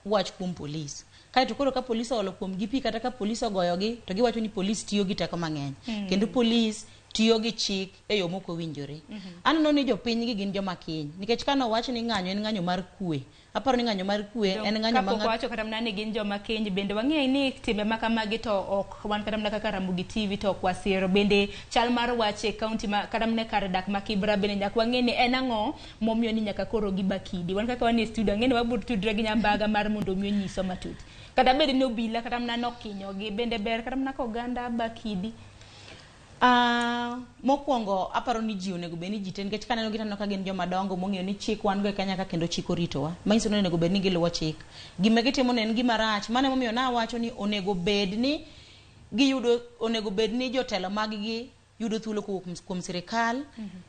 wach kuom polis. Kaeto koro ka polis oolo kuom gi pi kata ka polis ogoyogi to giwacho ni polis tiyo gi teko mang'eny. Kendo polis tiyo gi chik e yo mok owinjore. Aneno ni jopiny gi gin joma kiny nikech kane owach ni ng'anyo en ng'anyo mar kwe. Aparo ni ng'anyo mar kwe en ng'anyo ma Kapok wawacho kata mana ni gin joma kiny, bende wang'eyo ni timbe ma kamagi to ok wan kata mana kaka Ramogi TV to ok wasiro. Bende chal mar wach e kaunti ma kata mana kar dak ma Kibra bende nyaka wang'e ni en ang'o momiyo ni nyaka koro giba kidi. Wan kaka wan e studio ang'e ni wabiro tudre gi Nyambaga mar mondo mi onyiswa matut. Kata bed ni obila kata mana nokinyogi bende ber kata mana ka oganda ba kidi. Mokwongo aparo ni ji onego bed ni ji te nikech kaneno gi taneno ka gin joma dongo mong'eyo ni chik wan go e Kenya ka kendo chik oritowa. Manyiso ni onego bed ni giluwo chik. Gima gitimo no en gima rach. Mano emomiyo nawacho ni onego bed ni giyudo onego bed ni jotelo mag gi yudo thuolo kowuok kuom sirikal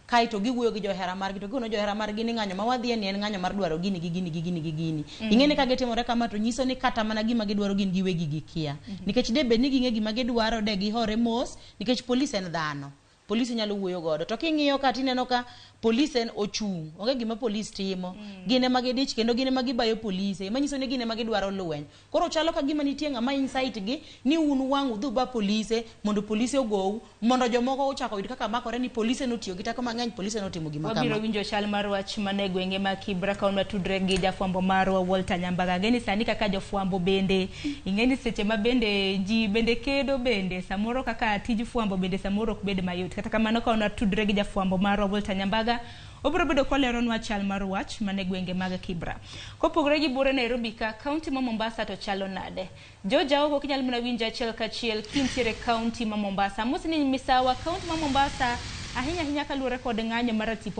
kaeto giwuoyo gi johera margi to gikono johera margi ni ng'anyo ma wadhiye ni en ng'anyo mar dwaro gini gi gini gi gini gi gini. Ing'e ni ka gitimore kama to nyiso ni kata mana gima gidwaro gin giwegi gikia. Nikech de bed ni ging'e gima gidwaro de gihore mos nikech polis en dhano. Polis inyalo wuoyo godo. To king'iyo ka tineno ka polis en ochung'. Onge gima polis timo. Gin ema gidich kendo gin ema gibayo polise. Manyiso ni gin ema gidwaro lweny. Koro chalo ka gima nitie ng'ama incite gi ni un wang' udhi uba polise mondo polise ogou mondo jomoko ochak oyud kaka makore ni polise notiyo gi teko mang'eny, polise notimo gima Wabiro kama. winjo chal mar wach mana e gwenge ma Kibra ka watudre gi jafwambo marwa Walter Nyambaga. Ang'e ni sani kaka jofwambo bende ing'e ni seche ma bende ji bende kedo bende samoro kaka tij fwambo bende samoro ok bed mayot. Kata kamano ka watudre gi jafwambo marwa Walter Nyambaga obiro bedo koleronwa chal mar wach mana e gwenge mag Kibra. Kopogore gi buore Nairobi ka, kaunti ma Mombasa to chalo nade? George Aoko ok inyal mana winjo achiel kachiel kintiere kaunti ma Mombasa. Amosi ni misawa kaunti ma Mombasa ahinya ahinya kaluwore kod ng'anyo mar tipo.